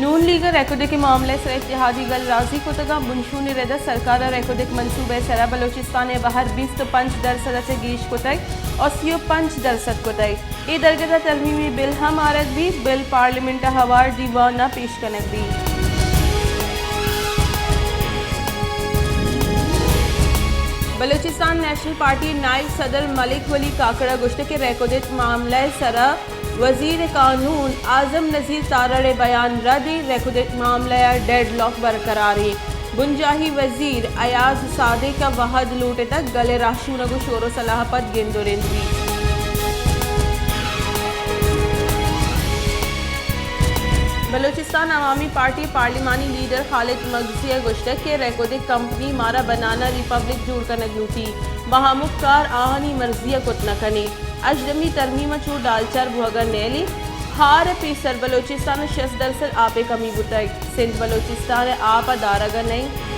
نون لیگ ءَ ریکوڈک ءِ معاملہ ءِ سرا اتحادی گل رازی کتگ ءُ بنشون ءِ رد ءَ سرکار ءَ ریکوڈک منصوبہ ءِ سرا بلوچستان ءِ بہر بیست ءُ پنچ درسد ءَ چہ گیش کتگ ءُ سی ءُ پنچ درسد کتگ۔ اے درگت ءَ ترمیمی بل ہم آرگ بیت، بل پارلیمنٹ ءَ ہوار دیوان ءَ پیش کنگ بیت۔ بلوچستان نیشنل پارٹی ءِ نائب صدر ملک ولی کاکڑ ءَ گوشتگ کہ ریکوڈک معاملہ ءِ سرا وزیر قانون اعظم نذیر تارڑ ءِ بیان رد اِنت، ریکوڈک معاملہ ءَ ڈیڈ لاک برقرار اِنت۔ بنجاہی وزیر ایاز صادق ءَ وہد لوٹتگ، گل ءِ رہشونگ ءُ شور ءُ صلاح ءَ پد گند ءُ رند بیت۔ بلوچستان عوامی پارٹی ءِ پارلیمانی لیڈر خالد مگسی ءَ گوشتگ کہ ریکوڈک کمپنی مارا بنانا ریپبلک جوڑ کنگ لوٹی، ما ہمک کار آہانی مرضی ءَ کت نہ کنیں۔ ہژدمی ترمیم ءَ چو ڈالچار بوہگ ءَ نیلی۔ ہار ءِ پیسر بلوچستان ءَ شست درسد آپ ءِ کمی بوتگ۔ سندھ بلوچستان ءِ آپ ءَ دارگ ءَ نہ اِنت۔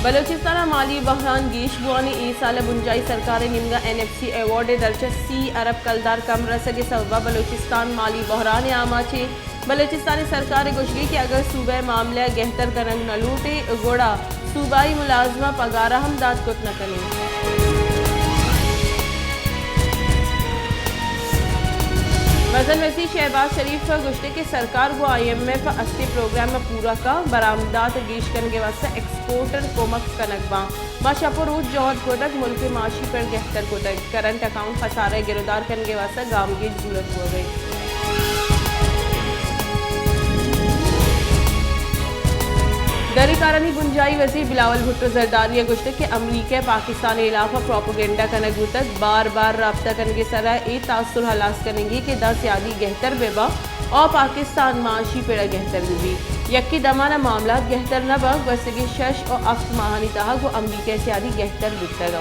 بلوچستان ءَ مالی بحران گیش بوان اِنت۔ اے سال ءَ بنجاہی سرکار ءِ نیمگ ءَ این ایف سی ایوارڈ ءِ درچ ءَ سی ارب کلدار کم رسگ ءِ سبب ءَ بلوچستان مالی بحران ءِ آماچ اِنت۔ بلوچستان ءِ سرکار ءَ گوشگی کہ اگر صوبہ ءِ معاملہ ءَ گہتر کنگ نہ لوٹیں، گڑا صوبائی ملازماں پگار ءَ ہم دات کت نہ کنیں۔ مزن وزیر شہباز شریف ءَ گوشتگ کہ سرکار گوں آئی ایم ایف ءِ استیں پروگرام ءَ پورا کاں، برآمدات ءِ گیش کنگ ءِ واستہ ایکسپورٹر کمک کنگ باں۔ ما شپ ءُ روچ جہد کتگ، ملک ءِ معاشی پڑ گہتر کتگ، کرنٹ اکاؤنٹ خسارہ ءِ گرودار کنگ ءِ واستہ گامگیج زورگ بوگ ءَ اِنت۔ دری کارانی بنجاہی وزیر بلاول بھٹو زرداری ءَ گوشتگ کہ امریکہ ءَ پاکستان ءِ ہلاف ءَ پروپیگنڈا کنگ بوتگ، بار بار رابطہ کنگ ءِ سرا اے تاثر ہلاس کنگی کہ داں سیادی گہتر بہ باں ءُ پاکستان معاشی پڑ ءَ گہتر بہ بیت۔ یکے دمان ءَ معاملات گہتر نہ باں، گوستگیں شش ءُ ہفت ماہانی تہا گوں امریکہ ءِ سیادی گہتر بوتگ۔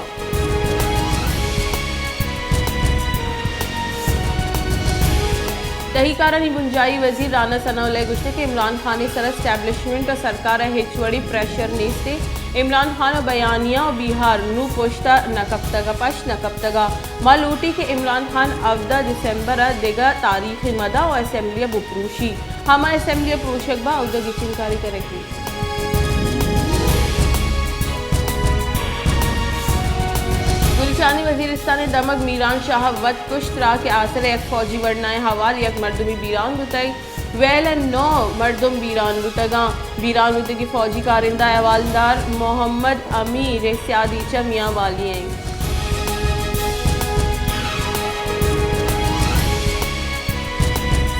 تہی کارانی بنجاہی وزیر رانا ثناء اللہ ءَ گوشتگ کہ عمران خان ءِ سرا اسٹیبلشمنٹ ءُ سرکار ءَ ہچ وڑیں پریشر نیست اِنت۔ عمران خان ءِ بیانیہ ءُ بیہار نوں پشت ءَ نہ کپتگ ءُ پشت نہ کپتگ ءُ ما لوٹیں کہ عمران خان ہبدہ دسمبر ءَ دگہ تاریخے مہ داں ءُ اسمبلی ءَ بپروشی۔ ہما اسمبلی ءَ پروشگ باں، اودا گچین کاری کنگ بیت۔ گلشانی وزیرستان ءِ دمگ میران شاہ ءَ وت کشت، تراک ءِ آسر ءَ یک فوجی ورنا ءِ ہوار یک مردمے بیران بوتگ، ویل ءَ نو مردم بیران بوتگاں۔ بیران بوتگیں فوجی کارندہ ءِ حوالدار محمد امیر ءِ سیادی چہ میان والی ءَ اِنت۔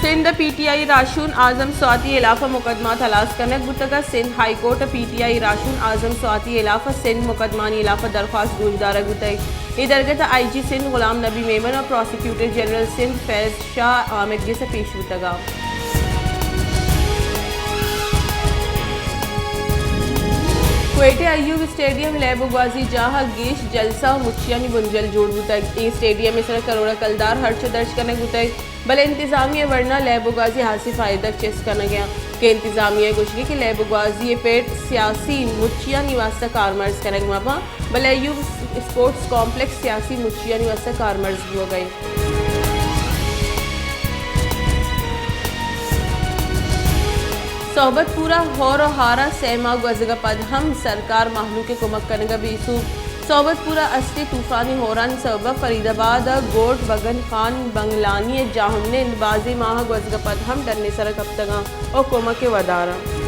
سندھ ءَ پی ٹی آئی ءِ راہشون اعظم سواتی ءِ ہلاف ءَ مقدمات ہلاس کنگ بوتگ ءُ سندھ ہائی کورٹ ءَ پی ٹی آئی ءِ راہشون اعظم سواتی ءِ ہلاف ءَ سندھ مقدمانی ہلاف ءَ درخواست گوشدارگ بوتگ۔ اے درگت ءَ آئی جی سندھ غلام نبی میمن ءُ پراسیکیوٹر جنرل سندھ فیض شاہ آمید گس ءَ پیش بوتگ اَنت۔ کوئٹہ ءِ ایوب اسٹیڈیم لیب ءُ گوازی جاہ ءَ گیش جلسہ ءُ مچیانی بنجل جوڑ بوتگ۔ اے اسٹیڈیم ءِ سرا کروڑ ءَ کلدار ہرچ ءُ درچ کنگ بوتگ، بلے انتظامیہ ءِ ورنا لیب ءُ گوازی ہاسیں فائدگ چست کنگ ءَ اَنت کہ انتظامیہ ءِ گوشگ کہ لیب ءُ گوازی ءِ پٹ سیاسی مچیانی واستہ کارمرز کنگ مہ باں، بلے ایوب اسپورٹس کمپلیکس سیاسی مچیانی واستہ کارمرز بوگ ءَ اِنت۔ صحبت پور ءَ ہور ءُ ہار ءَ سئے ماہ گوزگ ءَ پد ہم سرکار مہلوک ءِ کمک کنگ ءَ بے سوب۔ صحبت پور ءَ استیں طوفانی ہورانی سبب ءَ فرید آباد ءِ گوٹ بگن خان بنگلانی ءِ جاہ ءُ نند بازیں ماہ گوزگ ءَ پد ہم ڈن ءِ سر ءَ کپتگ اَنت ءُ کمک ءِ ودار اَنت۔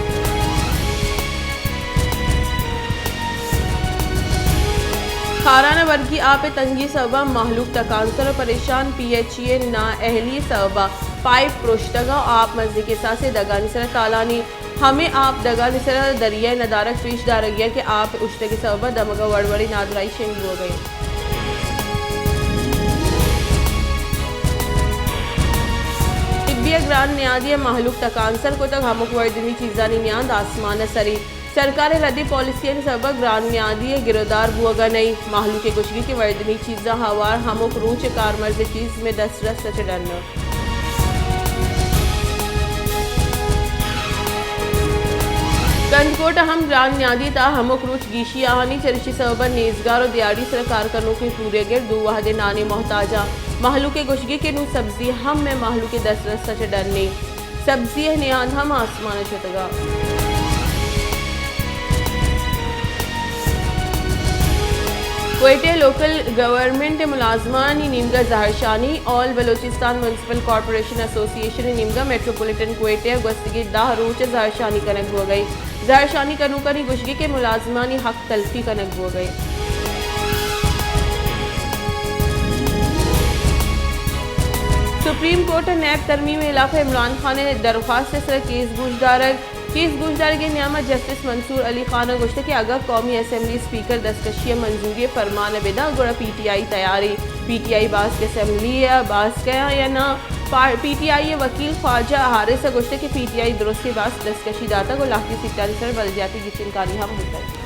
خاران ءَ ورگی آپ ءِ تنگی ءِ سبب ءَ مہلوک تکانسر ءُ پریشان، پی ایچ ای ءِ نااہلی ءِ سبب ءَ پائپ پروشتگ ءُ آپ مزنیں کساسے دگانی سر ءَ تالان اِنت۔ ہمے آپ دگانی سر ءَ دریا ءِ ندارگ پیش دارگی ءَ کہ آپ ءِ اوشتگ ءِ سبب ءَ دمگ ءَ وڑ وڑیں نادراہی شنگ بوگ ءَ اِنت۔ طبی ءِ گران نیادی ءَ مہلوک تکانسر کتگ، ہمک وڑدنی چیزانی نیاد آسمان ءَ سر اِنت۔ سرکار ءِ ردیں پالیسیانی سبب ءَ گران نیادی ءِ گرودار بوگ ءَ نہ اِنت۔ مہلوک ءِ گوشگ اِنت کہ وڑدنی چیزاں ہوار ہمک روچ ءِ کارمرز ءِ چیز مئے دسترس ءَ چہ ڈن اَنت۔ کنڈکوٹ ءَ ہم گران نیادی تہا ہمک روچ گیشی آہانی، چریشی سبب ءَ نیزگار ءُ دیہاڑی سرا کار کنوکیں پورے گر دو وہدے نانے محتاج آں۔ مہلوک ءِ گوشگی کہ نوں سبزی ہم مئے مہلوک ءِ دسترس ءَ چہ ڈن ایں۔ سبزی ءِ نیاد ہم آسمان ءَ شتگ ءَ۔ کوئٹہ ءِ لوکل گورنمنٹ ءِ ملازمانی نیمگ ءَ زہرشانی، آل بلوچستان میونسپل کارپوریشن ایسوسی ایشن ءِ نیمگ ءَ میٹروپولیٹن کوئٹہ ءَ گوستگیں دہ روچ ءَ زہرشانی کنگ بوگ ءَ ایں۔ زہرشانی کنوکانی گوشگی کہ ملازمانی حق تلفی کنگ بوگ ءَ ایں۔ سپریم کورٹ ءَ نیب ترمیم ءِ ہلاپ ءَ عمران خان ءِ درخواست ءِ سرا کیس گوشدارگ۔ کیس گوشدارگ ءِ نیام ءَ جسٹس منصور علی خان ءَ گوشتگ کہ اگاں قومی اسمبلی اسپیکر دستکشی ءِ منظوری ءِ پرمان ءَ بداں گڑا پی ٹی آئی تیار ایں۔ P T I bask assembly ءَ باسک ءَ یا نہ؟ پا-، پی ٹی آئی ءِ وکیل خواجہ حارث ءَ گوشتگ کہ پی ٹی آئی درستیں باسک دستکشی داتگ ءُ لہتیں سیٹانی سر ءَ بلدیاتی گچینکاری ہم بوتگ۔